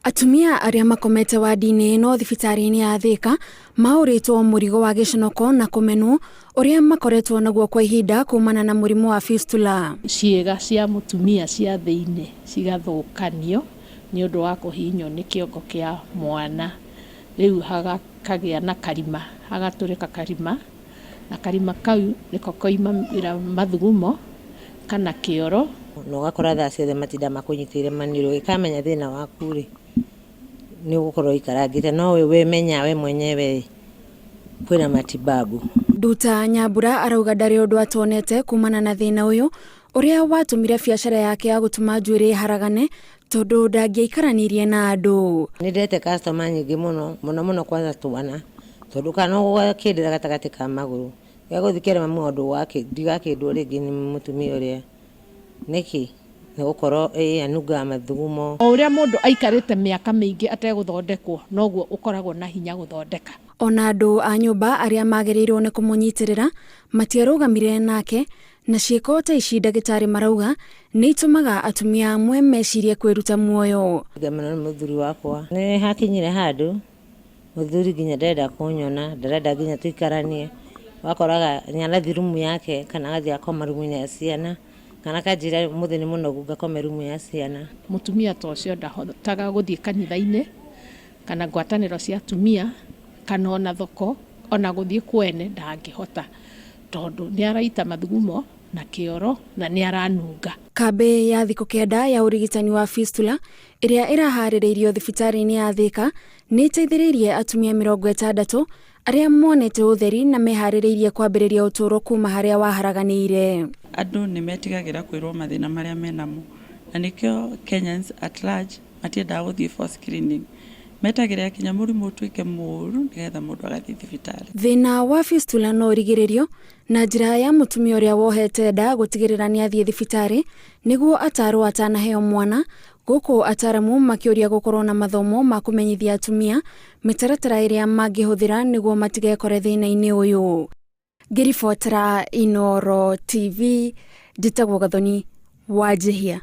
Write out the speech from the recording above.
Atumia arĩa makomete wadi-inĩ ĩno thibitarĩ-inĩ ya Thika maũrĩtwo mũrigo wa gĩconoko na kũmenwo ũrĩa makoretwo naguo kwa ihinda kumana na mũrimũ wa fistula. Ciĩga cia mũtumia cia thĩinĩ cigathũkanio nĩ ũndũ wa kũhihinywo nĩ kĩongo kĩa mwana. Rĩu hakagĩa na karima, hagatũrĩka karima, na karima kau nĩko koimagĩra mathugumo kana kĩoro. Na ũgakora thaa ciothe matinda makũnyitĩrĩire maniũrũ, ũgĩkamenya thĩna waku rĩ, nĩ ũgũkorwo ũikarangĩte, no we wemenya we mwenyewe rĩ, kwĩna matibabu. Nduta Nyambura arauga ndarĩ ũndũ atonete kumana na thĩna ũyũ ũrĩa watũmire biacara yake ya gũtuma njuĩrĩ ĩharagane tondũ ndangĩaikaranirie na andũ. Nĩ ndete customer nyingĩ mũno mũno mũno kwanza twana, tondũ kana ũgakĩndĩra gatagatĩ ka magũrũ, gĩgũthiĩ kere mamu wao ndigakĩndwo rĩngĩ nĩ mũtumia ũrĩa. Nĩkĩ? Nĩ gũkorwo ĩ anungaga mathugumo. O ũrĩa mũndũ aikarĩte mĩaka mĩingĩ ategũthondekwo, noguo ũkoragwo na hinya gũthondeka. Ona andũ a nyũmba arĩa magĩrĩirwo nĩ kũmũnyitĩrĩra matiarũgamire nake, na ciĩko ta ici ndagĩtarĩ marauga nĩ itũmaga atumia amwe mecirie kwĩruta muoyo. Ngamena nĩ mũthuri wakwa. Nĩ hakinyire handũ mũthuri nginya ndarenda kũnyona, ndarenda nginya tũikaranie. Wakoraga nĩ arathiĩ rumu yake kana agathiĩ agakoma rumu-inĩ ya ciana, kana akanjĩra ũmũthĩ nĩ mũnogu ngakome rumu ya ciana. Mũtumia ta ũcio ndahotaga gũthiĩ kanitha-inĩ kana ngwatanĩro cia atumia kana ona thoko, ona gũthiĩ kwene ndangĩhota tondũ nĩ araita mathugumo na kĩoro na nĩ aranunga. Kambĩ ya thikũ 9 ya ũrigitani wa fistula ĩrĩa ĩraharĩrĩirio thibitarĩ-inĩ ya Thika nĩ ĩteithĩrĩirie atumia 60 arĩa monete ũtheri na meharĩrĩirie kwambĩrĩria ũtũũro kuma harĩa waharaganĩire. Andũ nĩ metigagĩra kwĩrwo mathĩna marĩa menamo, na nĩkĩo Kenyans at large matiendaga gũthiĩ for screening. Metagĩrĩra kinya mũrimũ ũtuĩke mũũru nĩgetha mũndũ agathiĩ thibitarĩ. Thĩna wa fistula no ũrigĩrĩrio na njĩra ya mũtumia ũrĩa wohete nda gũtigĩrĩra nĩ athiĩ thibitarĩ nĩguo atarwo atanaheo mwana, gũkũ ataramu makĩũria gũkorwo na mathomo ma kũmenyithia atumia mĩtaratara ĩrĩa mangĩhũthĩra nĩguo matigekore thĩna-inĩ ũyũ. Ngĩribotera Inooro TV, njĩtagwo Gathoni Wanjihia.